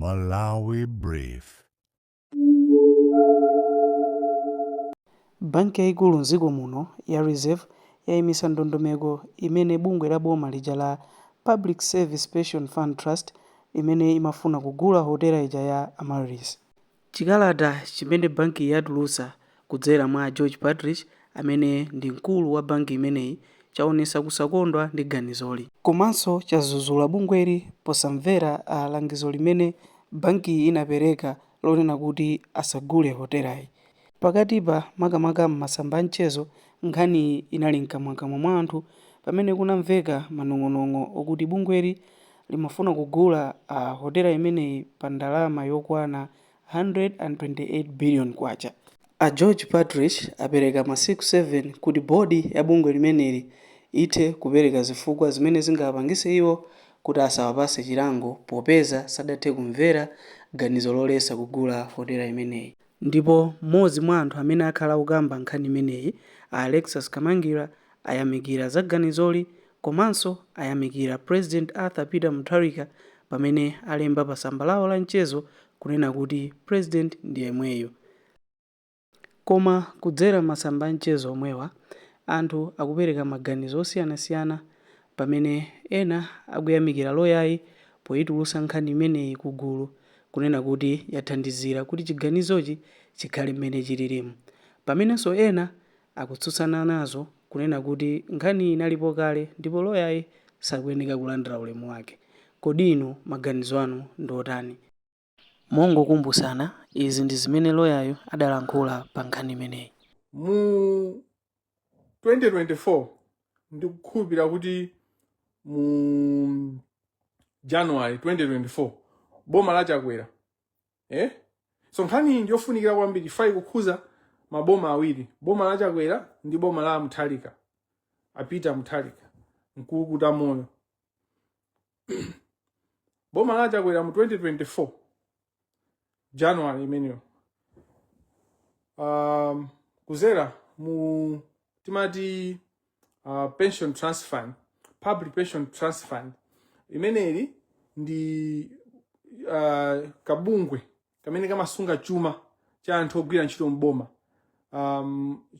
Malawi Brief. Banki yaikulu mdziko muno ya Reserve yaimisa ndondomeko imene bungwe la boma lija la Public Service Pension Fund Trust imene imafuna kugula hotela ija ya Amaryllis. Chikalata chimene bankiyi yatulutsa kudzera mwa a George Partridge amene ndi mkulu wa banki imeneyi chaonetsa kusakondwa ndi ganizoli. Komanso chadzudzula bungweli posamvera a langizo limene bankiyi inapereka lonena kuti asagule hotelayi. Pakatipa, makamaka m'masamba a mchezo, nkhaniyi inali mkamwamkamwa mwa anthu pamene kunamveka manong'onong'o okuti bungweli limafuna kugula a hotela imeneyi pa ndalama yokwana K128 billion. A George Partridge apereka masiku 7 kuti bodi ya bungwe limeneli ithe kupereka zifukwa zimene zingawapangise iwo kuti asawapase chilango popeza sadathe kumvera ganizo loletsa kugula hotela imeneyi. Ndipo m'modzi mwa anthu amene akhala akukamba nkhani imeneyi, a Alexious Kamangila ayamikira za ganizoli komanso ayamikira President Arthur Peter Mutharika pamene alemba pa tsamba lawo la mchezo kunena kuti President ndi yemweyu. Koma kudzera m'masamba a mchezo omwewa, anthu akupereka maganizo osiyanasiyana pamene ena akuyamikira loyayi poyitulutsa nkhani imeneyi ku gulu kunena kuti yathandizira kuti chiganizochi chikhale mmene chililimu pamenenso ena akutsutsana nazo kunena kuti nkhaniyi inalipo kale ndipo loyayi sakuyeneka kulandira ulemu wake. Kodi inu maganizo anu ndi otani? Mongokumbutsana, izi ndi zimene loyayu adalankhula pa nkhani imeneyi. Mu 2024, ndikukhulupirira kuti mu January 2024, boma la Chakwera, eh? So nkhani iyi ndiyofunikira kwambiri chifukwa ikukhuza maboma awiri, boma la Chakwera ndi boma la Mutharika, a Peter Mutharika, mkulukuta moyo. Boma la Chakwera mu 2024 January imeneyo, kuzera mu timati pension trust fund, Public Pension Trust Fund, imeneli ndi kabungwe kamene kamasunga chuma cha anthu ogwira ntchito mboma,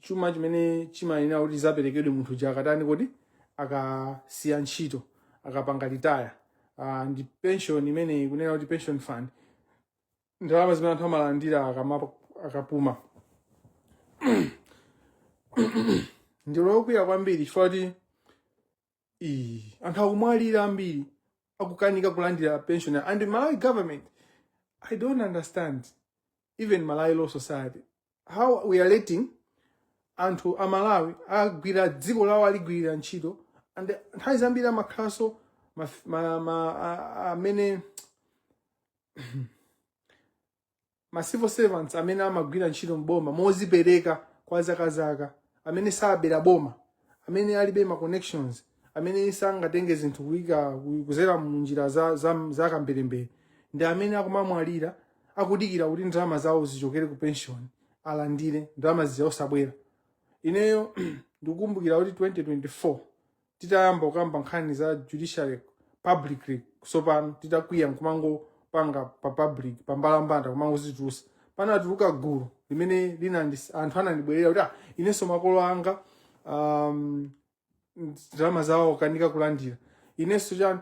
chuma chimene chimayenera kuti zaperekedwe munthu uja akatani kodi, akasiya ntchito, akapanga retire. Ndi pension imeneyi, kunena kuti pension fund, ndalama zimene anthu amalandira akapuma. Ndi lokwiya kwambiri chifukwa kuti anthu akumwalira ambiri, akukanika kulandira pension. And the Malawi government, I don't understand, even Malawi Law Society, how we are letting anthu a Malawi agwira dziko lawo, aligwirira ntchito, and nthawi zambiri amakhalanso amene ma civil servants amene amagwira ntchito mboma mozipereka kwa zaka zaka, amene sabera boma, amene alibe ma connections, amene sangatenge zinthu kuyika kuzera munjira za kamberembere, ndi amene akumamwalira akudikira kuti ndalama zawo zichokere ku pension, alandire ndalama zija, osabwera. Ineyo ndikukumbukira kuti 2024 titayamba kukamba nkhani za judiciary publicly, tsopano titakwiya nkumangopanga pa public, pambalambanda, kumangozitulusa, panatuluka gulu limene anthu anandibwerera kuti, "Ah, inenso makolo anga ndalama zawo kanika kulandira, inenso chani."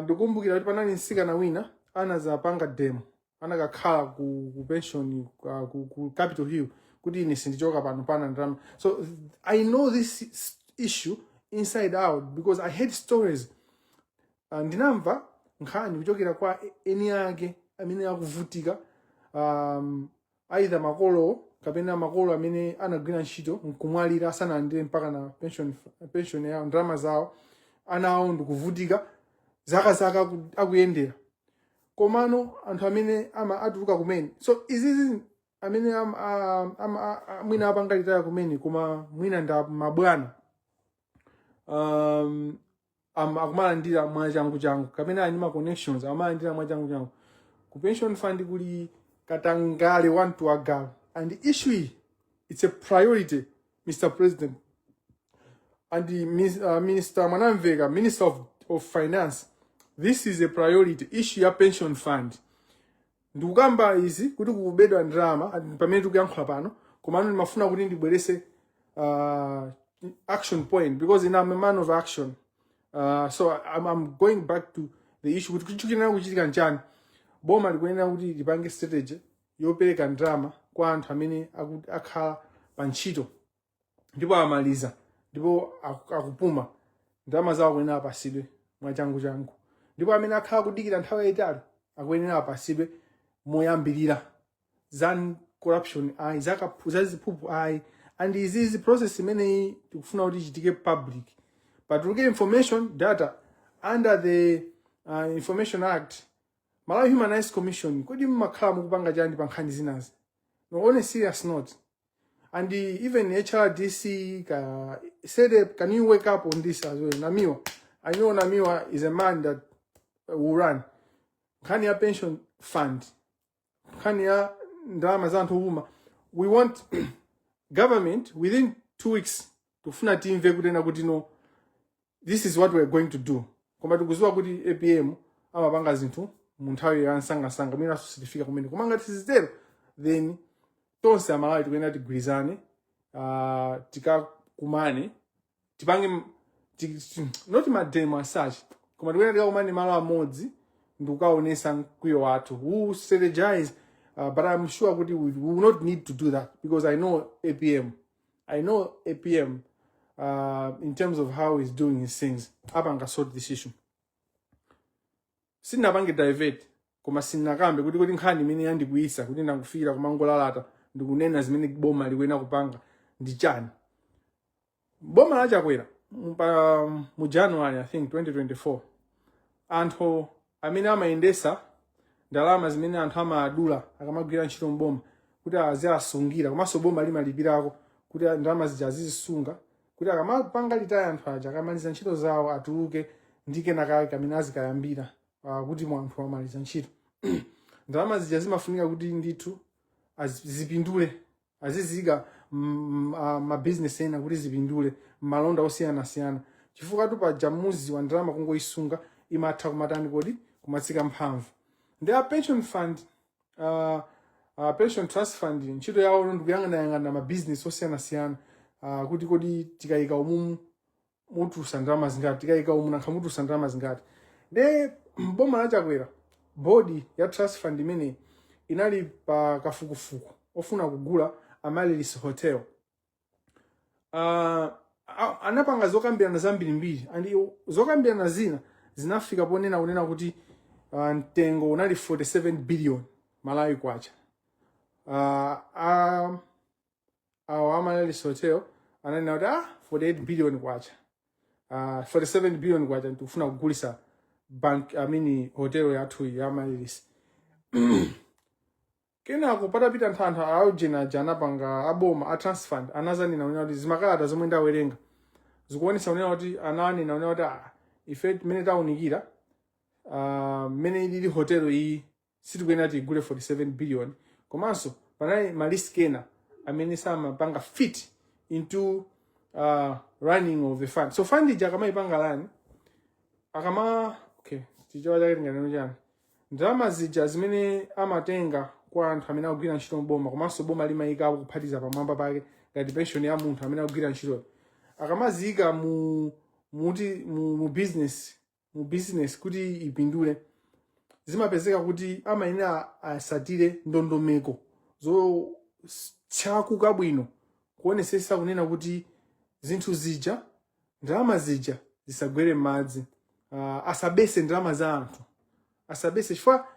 Ndikumbukira kuti panali mtsikana wina anazapanga demo, anakakhala ku pension, ku Capitol Hill kuti, "Ine sindichoka pano pana ndalama." So I know this issue inside out because I heard stories. Ndinamva nkhani kuchokera kwa eni ake amene akuvutika, either makolo kapena makolo amene anagwira ntchito nkumwalira asanalandire mpaka na pension yawo, ndalama zawo, ana awo ndikuvutika zaka zaka akuyendera. Komano anthu amene ama atuluka kumene, so izizi amene mwina apanga retire kumene, koma mwina nda mabwana, akumalandira mwachangu changu, kapena ali ndi ma connections, amalandira mwachangu changu. Ku pension fund kuli katangale wantu agalu, and issue iyi, it's a priority, Mr President and the Minister Mwanamveka, Minister of Finance. This is a priority issue ya pension fund. Ndikukamba izi kuti kukubedwa ndalama pamene tikuyankhula pano, komano ndimafuna kuti ndibwerese action point because I'm a man of action. So I'm going back to the issue kuti chikuyenera kuchitika nchani. Boma likuyenera kuti lipange strategy yopereka ndalama kwa anthu amene akhala pa ntchito ndipo amaliza ndipo akupuma. Ndalama zawo akuyenera apasidwe mwachangu changu, ndipo amene akhala kudikira nthawi yayitali akuyenera apasidwe moyambirira. Za corruption ayi, za ziphuphu ayi. And izizi, process imeneyi tikufuna kuti ichitike public, patuluke information data under the Information Act. Malawi Human Rights Commission, kodi mmakhala mukupanga chani pa nkhani zinazi? No, on a serious note, and even HRDC ka said, can you wake up on this as well? Namiwa, I know Namiwa is a man that will run nkhani ya pension fund, nkhani ya ndalama za anthu opuma. We want government within 2 weeks. Tikufuna timve kunena kuti, "No, this is what we're going to do." Koma tikuziwa kuti APM amapanga zinthu mu nthawi ya msangasanga, mwinanso sitifika kumene. Koma ngati sizitero, then tonse Amalawi tikuyenera tigwirizane, tikakumane, tipange not mademo as such, koma tikuyenera tikakumane malo amodzi ndikukaonesa mkwiyo wathu. We will strategize, but I'm sure kuti we will not need to do that because I know APM. I know APM in terms of how he's doing his things. Apanga sort this issue. Sindinapange divert, koma sindinakambe kuti nkhani imene yandikwiyitsa kuti ndangufira kumangolalata ndikunena zimene boma likuyenera kupanga ndi chani. Boma la Chakwera mu January, I think, 2024, anthu amene amayendesa ndalama zimene anthu amadula akamagwira ntchito mboma kuti aziasungira, komanso boma limalipirako kuti ndalama zija azizisunga kuti akamapanga retire anthu aja, akamaliza ntchito zawo, atuluke ndi kenakake kamene azikayambira, kuti munthu amaliza ntchito. Ndalama zija zimafunika kuti ndithu zipindule, azizika mabizinesi ena kuti zipindule, malonda osiyanasiyana, chifukwa tu paja muzi wa ndalama kungoyisunga imatha kumatani kodi? Kumatsika mphamvu. Ndi a pension fund, pension trust fund, ntchito yawo ndikuyang'anayang'ana mabizinesi osiyanasiyana, kuti kodi tikayika umumu mutulusa ndalama zingati, tikayika umu nankha mutulusa ndalama zingati? Nde boma la Chakwera, board ya trust fund imeneyi inali pa kafukufuku ofuna kugula Amaryllis Hotel. Anapanga zokambirana zambirimbiri, and zokambirana zina zinafika ponena kunena kuti mtengo unali 47 billion Malawi kwacha. Awo Amaryllis Hotel ananena kuti 48 billion kwacha, 47 billion kwacha tikufuna kugulisa bank, I mean, hotel yathu ya Amaryllis. Kenako patapita nthawi, aujena aja anapanga aboma a trust fund anazanena kunena kuti zimakalata zomwe ndawerenga zikuonesa kunena kuti ananena kunena kuti ife timene taunikira mmene ilili hotel iyi, sitikuyenera tigule 47 billion, komanso panali ma risk ena amene samapanga fit into running of the fund. So fund ija akamayipanga run, akama, okay, chichewa chake tinganene chani? Ndalama zija zimene amatenga kwa anthu amene akugwira ntchito mboma, komanso boma limayikapo kuphatiza pamwamba pake ngati pension ya munthu amene akugwira ntchitoyo, akamaziyika mu muti mu business kuti ipindule, zimapezeka kuti amayenera asatire ndondomeko zotchakuka bwino kuonesesa kunena kuti zinthu zija, ndalama zija zisagwere m'madzi, asabese ndalama za anthu, asabese, chifukwa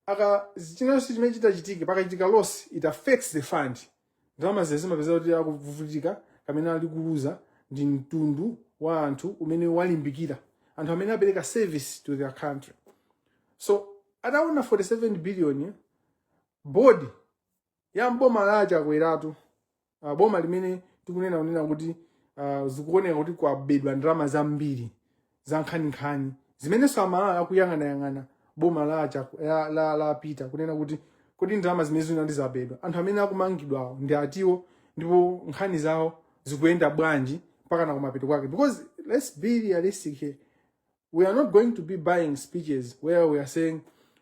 aka chinanso chimene chitachitike, pakachitika loss, it affects the fund. Ndalama zija zimapezeka kuti akuvutika kamene ali kuluza ndi mtundu wa anthu umene walimbikira, anthu amene apereka service to their country. So ataona 47 billion, board ya mboma la Chakweratu, boma limene tikunena kunena kuti zikuoneka kuti kwabedwa ndalama zambiri za nkhaninkhani zimenenso Amalawi akuyang'anayang'ana boma la Peter kunena kuti kodi ndalama zimene zina ndi zabedwa, anthu amene akumangidwawo ndi atiwo, ndipo nkhani zawo zikuyenda bwanji mpaka na kumapeto kwake? Because let's be realistic here, we are not going to be buying speeches where we are saying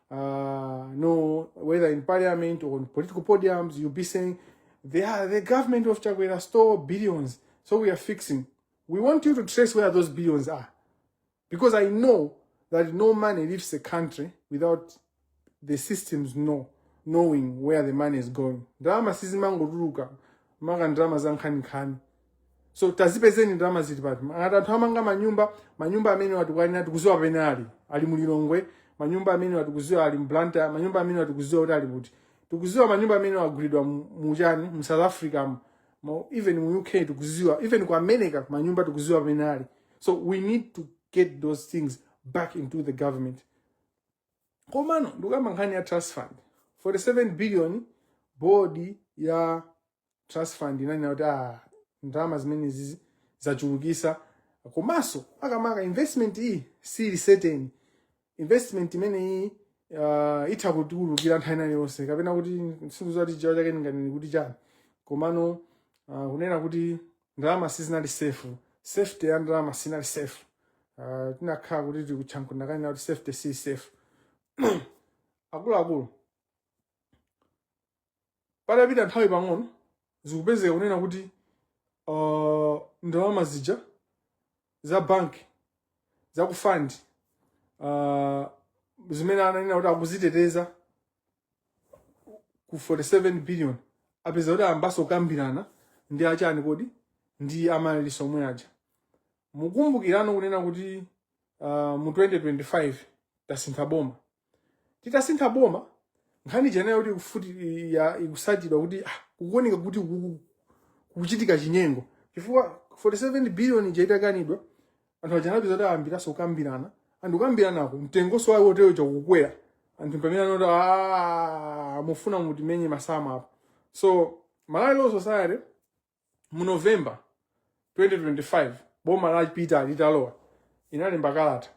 No, whether in parliament or on political podiums, you'll be saying the government of Chakwera stole billions, so we are fixing. We want you to trace where those billions are, because I know that no money leaves the country without the systems knowing where the money is going. Ndalama sizimangotuluka, maka ndalama za nkhaninkhani. So tazipezeni ndalama, zili pati? Ngati anthu amanga manyumba, manyumba amene watikwanira tikuziwa pamene ali, ali mulilongwe. Manyumba amene watikuziwa ali mBlantyre. Manyumba amene watikuziwa kuti ali kuti. Tikuziwa manyumba amene wagulidwa muchani, mu South Africa, even mu UK tikuziwa, even ku America manyumba tikuziwa pamene ali. So we need to get those things back into the government. Komano ndikuyamba nkhani ya trust fund, 47 billion. Board ya trust fund inanena kuti, ah, ndalama zimene zizi zachulukisa, komanso makamaka investment iyi sili certain. Investment imeneyi itha kutiwulukira nthawi ina yonse, kapena kuti sindikudziwa kuti chichewa chake ndinganene kuti chani, komano kunena kuti ndalama sizinali safe, safety ya ndalama sinali safe. Tinakhala kuti tikutchankundakani kuti safety si safe. Akuluakulu, patapita nthawi pang'ono zikupezeka kunena kuti ndalama zija za bank, za ku fund, zimene ananena kuti akuziteteza ku 47 billion, apeza kuti ayambaso kukambirana ndi achani kodi, ndi Amaryllis omwe aja. Mukumbukirano kunena kuti mu 2025 tasintha boma. Titasintha boma, nkhani chanayo kuti ikufuti ya ikusatidwa kuti, ah, kukuoneka kuti kukuchitika chinyengo, chifukwa 47 billion ija itakanidwa, anthu aja anapeza kuti ayambiranso kukambirana. Anthu kukambiranako, mtengonso wawo hotelo chakukwera. Anthu pamene anoti, "Ah, mufuna mutimenye masama apo." So Malawi Law Society mu November 2025, boma lapita litalowa, inalemba kalata,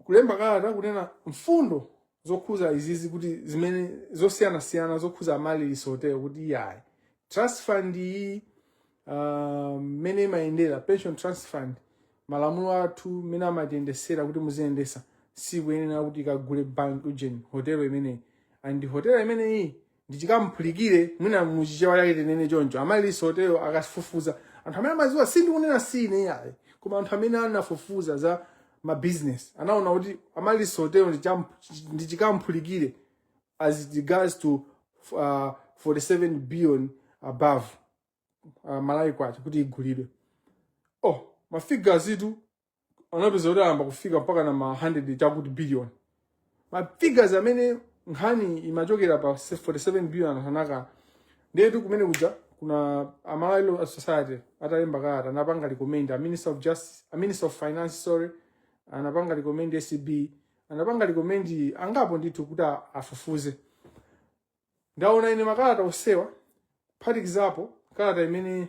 kulemba kalata kunena mfundo zokhuza izizi, kuti zimene zosiyanasiyana zokhuza Amaryllis Hotel, kuti iyayi, trust fund iyi, mmene imayendera pension trust fund, malamulo athu mmene amatiyendesera kuti muziyendesa, sikuyenera kuti ikagule bank ujeni hotelo imeneyi. And hotelo imeneyi ndichikamphulukire, mwina muchichewa chake tinene choncho. Amaryllis Hotel, akafufuza anthu amene amaziwa, sindikunena sine yayi, koma anthu amene anafufuza za ma business anaona kuti Amaryllis Hotel ndichikamphulukire as it regards to 47 billion above Malawi kwacha kuti igulidwe. Oh, ma figures itu anapeza kuti ayamba kufika mpaka na ma 100 chakuti billion. Ma figures amene nkhani imachokera pa 47 billion anaka ndetu kumene kuja kuna Amalawi Law Society atalemba kalata, anapanga recommend a Minister of Justice, a Minister of Finance, sorry, anapanga recommend ACB, anapanga recommend angapo ndithu kuti afufuze. Ndaona ine makalata osewa, phatikizapo kalata imene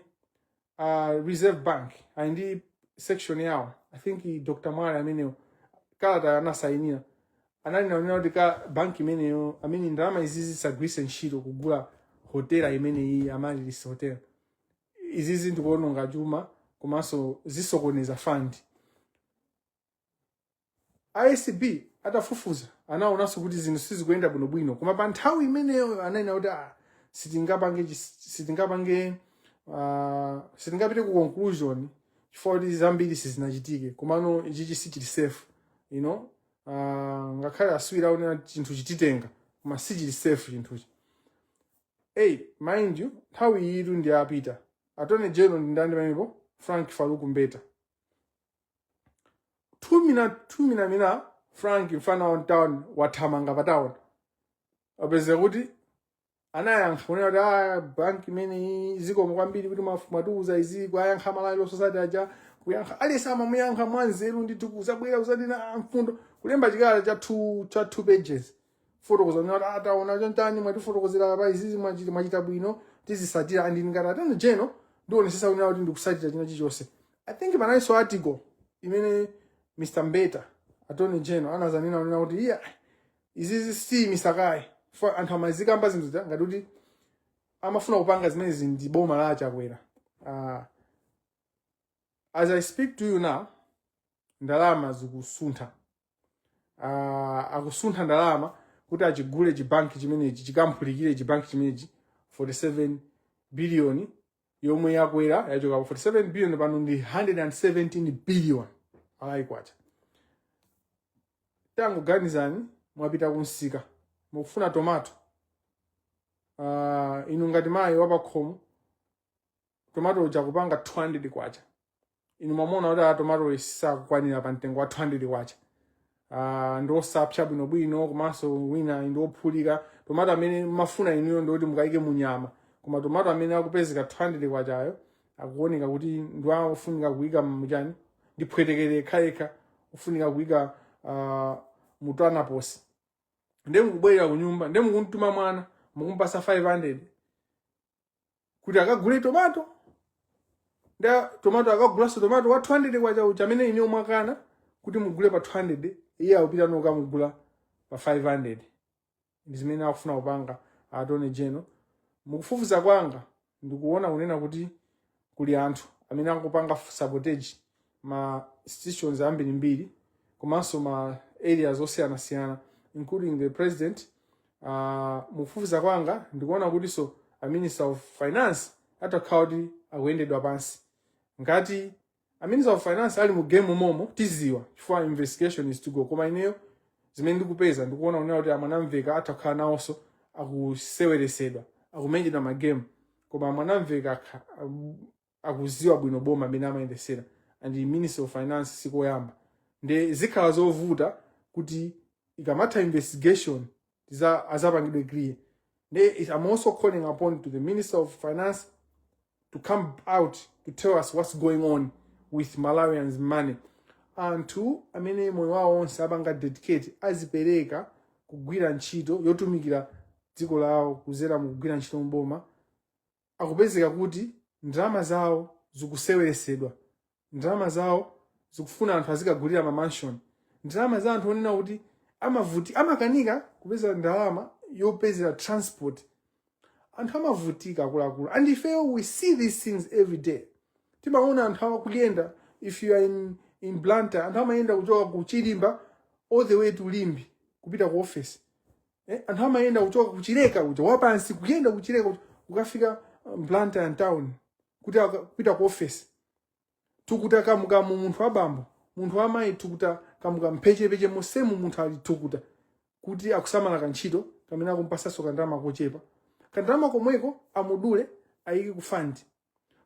Reserve Bank ali ndi section yawo, I think Dr Mwale amenewo, kalata anasayinira, anali kuti ka banki imeneyo amene ndalama izizi zisagwiritse ntchito kugula hotela imeneyi, Amaryllis Hotel. Izizi ndikuononga chuma komanso zisokoneza fund. ACB atafufuza anaonanso kuti zinthu sizikuyenda bwinobwino, koma pa nthawi imeneyo ananena kuti, ah, sitingapange sitingapite ku conclusion chifukwa kuti zambiri sizinachitike, komano ichichi sichili safe. Ngakhale aswiri aonena chinthu chititenga, koma sichili safe chinthuchi. Hey, mind you, nthawi iyitu ndi apita Attorney General ndi ndani pamenepo? Frank Faluku Mbeta. Thumina thumina mina, Frank mfana wa town wathamanga pa town, apeza kuti anayankha kunena kuti, ah, banki imeneyi, zikomo kwambiri kuti mwatiuza izi. Kuyankha Malawi Law Society aja, kuyankha aliyense amamuyankha mwanzeru ndithu, kuzabwera kuzanena mfundo, kulemba chikalata cha two pages, fotokoza kunena kuti ataona chonchani, mwatifotokozera pa izizi, mwachita bwino, tizisatira. And ngati Attorney General ndionesesa kunena kuti ndikusatira china chilichonse. I think panalinso article imene Mr Mbeta, Attorney General, anazanena kunena kuti iya, izizi si misakayi. Anthu amazikamba zinthu ngati kuti amafuna kupanga zimenezi ndi boma la Chakwera. As I speak to you now, ndalama zikusuntha. Akusuntha ndalama kuti achigule chibanki chimenechi, chikamphulikire chibanki chimenechi, 47 billion yomwe yakwera, yachoka pa 47 billion, pano ndi 117 billion Malawi kwacha. Tangoganizani, mwapita kumsika, mukufuna tomato. Inu ngati mayi wapakhomo, tomato uja kupanga 200 kwacha. Inu mwamuona kuti a tomato sakukwanira pa mtengo wa 200 kwacha, ndi osapsa bwinobwino, komanso wina ndi ophulika. Tomato amene mafuna inuyo ndikuti mukayike munyama, koma tomato amene akupezeka 200 kwachayo akuoneka kuti ndi ofunika kuyika muchani, ndi phwetekere yekhayekha, ofunika kuyika mutanaposi. Nde mukubwerera ku nyumba, nde mukumtuma mwana, mukumpasa 500 kuti akagule tomato. Nda tomato akagulanso tomato wa 200 kwacha uja amene ine mwakana kuti mugule pa 200, iye akupita nokamugula pa 500. Ndi zimene akufuna kupanga Attorney General. Mukufufuza kwanga ndikuona kunena kuti kuli anthu amene akupanga sabotage ma institutions ambirimbiri komanso ma areas osiyanasiyana, including the president. Mukufufuza kwanga ndikuona kuti so a Minister of Finance atakhala kuti akuyendedwa pansi. Ngati a Minister of Finance ali mu game momo, tiziwa chifukwa investigation is to go. Koma ineyo zimene ndikupeza, ndikuona kunena kuti amwanamveka atakhala nawonso akuseweresedwa, akumenyedwa ma game. Koma amwanamveka akuziwa bwino boma amene amayendesera, and the Minister of Finance sikoyamba. Nde zikhala zovuta kuti ikamatha investigation azapangidwe clear. Nde I'm also calling upon to the Minister of Finance to come out to tell us what's going on with Malawians' money. Anthu amene moyo wawo onse apanga dedicate, azipereka kugwira ntchito yotumikira dziko lawo kuzera mukugwira ntchito mboma, akupezeka kuti ndalama zawo zikuseweresedwa, ndalama zawo zikufuna anthu azikagulira ma mansion, ndalama za anthu onena kuti amavuti, amakanika kupeza ndalama yopezera transport. Anthu amavutika, akuluakulu, and ifeyo we see these things every day. Timaona anthu akuyenda. If you are in Blantyre, anthu amayenda kuchoka ku Chilimba all the way to Limbe kupita ku office. Anthu amayenda kuchoka kuchileka kuja wapansi, kuyenda kuchileka kuja, kukafika Blantyre town kuti kupita ku office. Tukuta kamukamu, munthu wabambo, munthu wamayi, tukuta kamukamu, mphechepeche mosemu, munthu ali tukuta kuti akusamala kantchito kamene akumpasanso kandalama kochepa. Kandalama komweko amudule, ayike ku fund.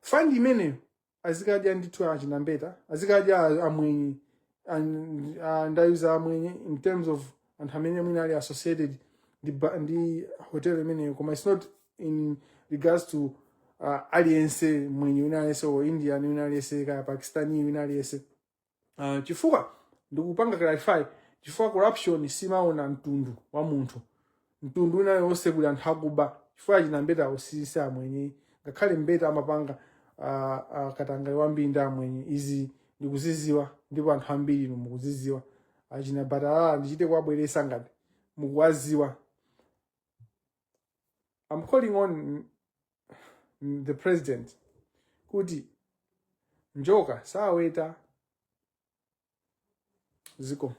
Fund imeneyo azikadya ndithu achinambeta, azikadya amwenye. Ndayuza amwenye in terms of anthu amene mwina ali associated ndi hotel imeneyo, koma it's not in regards to aliyense mwenye wina aliyense or Indian wina aliyense, kaya Pakistani wina aliyense. Chifukwa ndikupanga clarify, chifukwa corruption simaona mtundu wa munthu. Mtundu wina yonse kuli anthu akuba, chifukwa chinambeta usisi amwenye, ngakhale mbeta amapanga katangale wambiri ndi amwenye. Izi ndikuziziwa, ndipo anthu ambiri inu mukuziziwa. Achina Batalala ndichite kuwabweresa ngati mukuwaziwa. I'm calling on the president kuti njoka saweta ziko.